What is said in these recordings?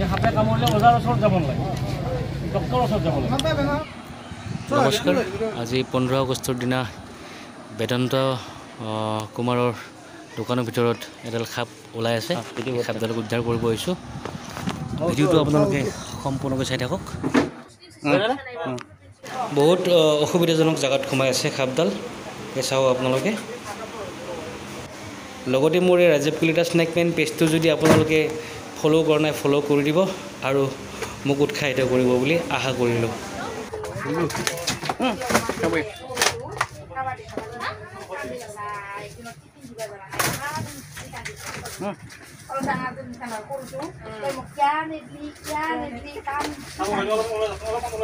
এই সাপে কামুৰিলে ওজাৰ ওচৰত যাব নালাগে, ডক্টৰৰ ওচৰত যাব লাগে। নমস্কাৰ, আজি 15 আগষ্টৰ দিনা বেদান্ত কুমাৰৰ দোকানৰ ভিতৰত এডাল সাপ ওলাই আছে। সাপডালক উদ্ধাৰ কৰিব আহিছোঁ। ভিডিঅ'টো আপোনালোকে সম্পূৰ্ণকৈ চাই থাকক। বহুত অসুবিধাজনক জেগাত সোমাই আছে সাপডাল, এই চাওক আপোনালোকে। লগতে মোৰ এই ৰাজীৱ কলিতা স্নেক মেন পেজটো যদি আপোনালোকে ফ'ল' কৰা নাই, ফ'ল' কৰি দিব আৰু মোক উৎসাহিত কৰিব বুলি আশা কৰিলোঁ।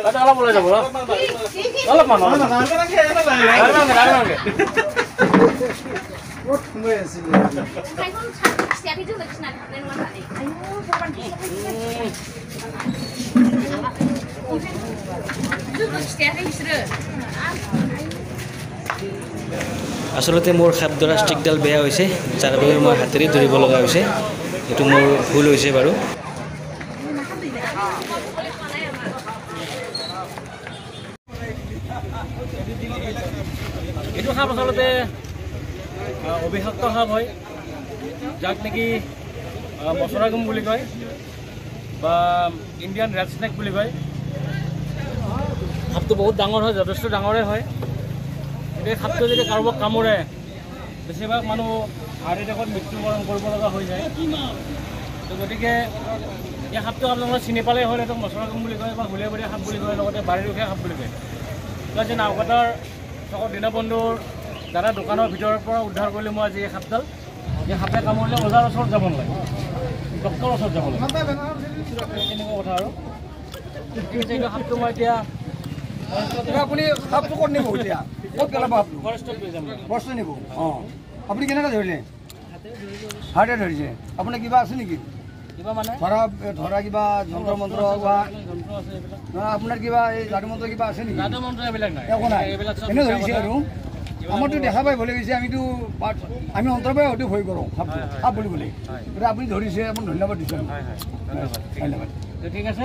অলপ ওলাই যাব, অলপমান আচলতে মোৰ সাপ ধৰা ষ্টিকডাল বেয়া হৈছে, যাৰ বাবে মই হাতেৰে ধৰিব লগা হৈছে। এইটো মোৰ ভুল হৈছে বাৰু। এইটো সাপ আচলতে অভিশপ্ত সাপ হয়, যাক নেকি মচৰাগুম বুলি কয় বা ইণ্ডিয়ান ৰেড স্নেক বুলি কয়। সাপটো বহুত ডাঙৰ হয়, যথেষ্ট ডাঙৰে হয়। এই সাপটো যদি কাৰোবাক কামোৰে, বেছিভাগ মানুহ হাৰ্ট এটেকত মৃত্যুবৰণ কৰিব লগা হৈ যায়। তো গতিকে এই সাপটো আপোনালোকে চিনি পালেই হ'ল। এইটোক মচৰাগুম বুলি কয় বা হুলীয়াবৰীয়া সাপ বুলি কয়, লগতে বাৰীৰখীয়া সাপ বুলি কয়। আজি নাওকাটাৰ চকত দীনবন্ধুৰ দাদা দোকানৰ ভিতৰৰ পৰা উদ্ধাৰ কৰিলোঁ মই আজি এই সাপডাল। এই সাপে কামুৰিলে ওজাৰ ওচৰত যাব নালাগে, ডক্টৰৰ ওচৰত যাব লাগে, তেনেকুৱা কথা আৰু। ঠিক আছে, এইটো সাপটো মই এতিয়া আপুনি সাপটো ক'ত নিব এতিয়া? ক'ত পেলাব সাপটো? ফৰেষ্টত লৈ যাম। ফৰেষ্টত নিব? অঁ। আপুনি কেনেকৈ ধৰিলে? হাতে ধৰিছে। আপোনাৰ কিবা আছে নেকি? কিবা মানে ধৰা কিবা যন্ত্ৰ মন্ত্ৰ বা যন্ত্ৰ আছে এইবিলাক? নহয়, আপোনাৰ কিবা এই যাদু মন্ত্ৰ কিবা আছে নেকি? যাদু মন্ত্ৰ এইবিলাক নাই, একো নাই। এনে ধৰিছে আৰু। আমাৰতো দেখা পাই ভয় লাগিছে। আমি অন্তৰ পাই হয়তো ভয় কৰোঁ সাপটো, সাপ বুলি ক'লে। গতিকে আপুনি ধৰিছে, আপোনাক ধন্যবাদ দিছোঁ। ধন্যবাদ। ধন্যবাদ। ঠিক আছে।